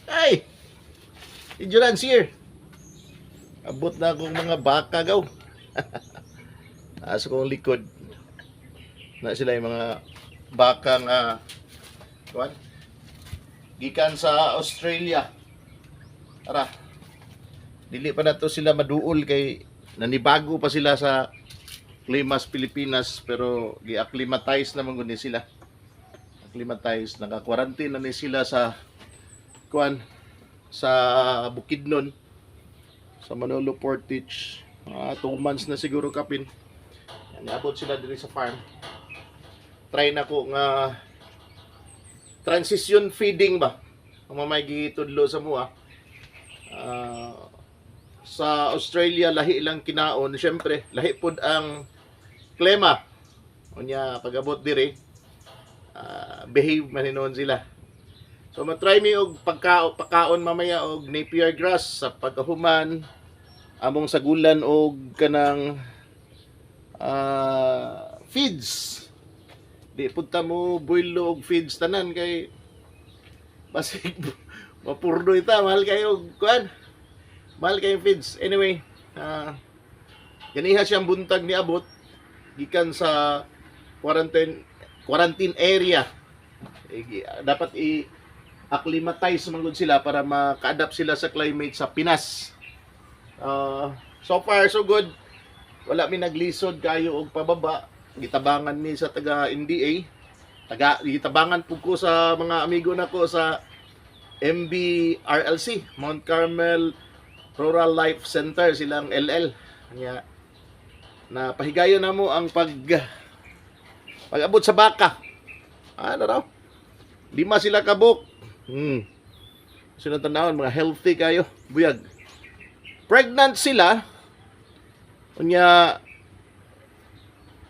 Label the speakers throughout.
Speaker 1: Ay! Endurance here. Abot na akong mga baka gaw. Asa kong likod. Na sila yung mga baka nga kuan. Gikan sa Australia. Tara. Dili pa na to sila maduol kay nanibago pa sila sa klimas Pilipinas, pero gi-acclimatize naman gud ni sila. Acclimatize, naka-quarantine na ni sila sa kuan, sa Bukidnon, sa Manolo Fortich. Mga 2 months na siguro kapin. Niabot sila diri sa farm. Try na ko nga transition feeding ba. Ang mamay gitudlo sa mua. Sa Australia, lahi lang kinaon, syempre lahi pod ang klima. Unya pag-abot diri, behave man hinuon sila. So matry mi og pagkao pakaon mamaya og Napier grass. Sa pagkahuman, among sagulan og kanang feeds. Di punta mo builo og feeds tanan kay basig mapurdo ita, mahal kayo og kuan. Mahal kayo feeds. Anyway, ganiha siyang buntag ni abot gikan sa quarantine quarantine area. Eh, dapat i acclimatize man gud sila para maka-adapt sila sa climate sa Pinas. So far so good. Wala mi naglisod kayo og pababa. Gitabangan mi sa taga NDA. Taga gitabangan pud ko sa mga amigo nako sa MBRLC, Mount Carmel Rural Life Center, silang LL. Nya na pahigayon na mo ang pag-abot sa baka. Ano raw? Lima sila kabuk. Sila tanawon, mga healthy kayo, buyag. Pregnant sila. Unya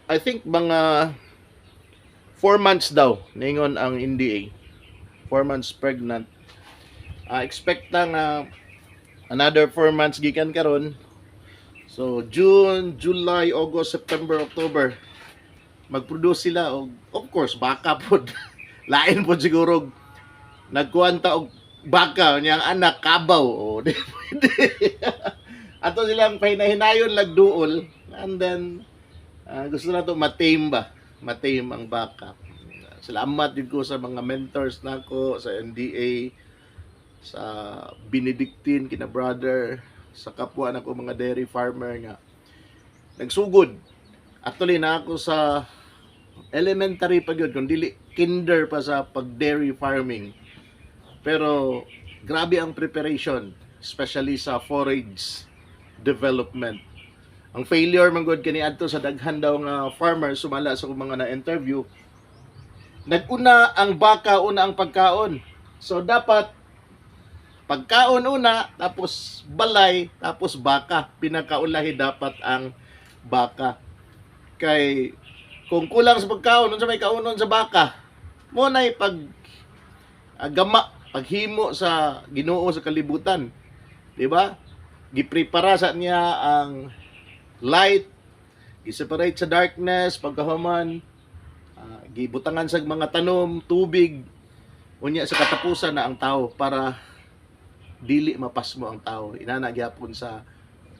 Speaker 1: I think mga 4 months daw ningon ang NDA. 4 months pregnant. Expect na nga another 4 months gikan karon. So June, July, August, September, October, mag-produce sila og, of course, baka pod. Lain pod siguro nagkuan ta og baka niyang anak kabaw o di pwede. Ato silang pahinahinayon lagduol and then gusto na to matame ba? Matame ang baka. Salamat din ko sa mga mentors nako sa NDA, sa Benedictine kina brother, sa kapwa nako mga dairy farmer nga nagsugod. Actually, na ako sa elementary pa gyud, kung dili kinder pa, sa pag dairy farming. Pero grabe ang preparation, especially sa forage development. Ang failure man gud kani adto sa daghan daw nga farmers, sumala sa akong mga na-interview, naguna ang baka, una ang pagkaon. So dapat pagkaon una, tapos balay, tapos baka. Pinakaulahi dapat ang baka. Kay kung kulang sa pagkaon, unsa may kaunon sa baka? Mo nay pag gama, paghimo sa Ginoo sa kalibutan. Di ba? Giprepara sa niya ang light, gi-separate sa darkness, pagkahuman, gibutangan sa mga tanom, tubig, unya sa katapusan na ang tao para dili mapasmo ang tao. Inana gyapon sa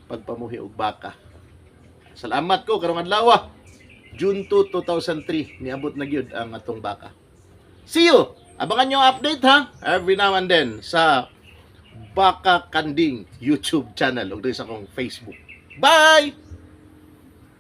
Speaker 1: pagpamuhi og baka. Salamat ko karong adlaw. June 2, 2003, niabot na gyud ang atong baka. See you! Abangan nyo ang update ha, every now and then sa Baka Kanding YouTube channel ug sa akong Facebook. Bye!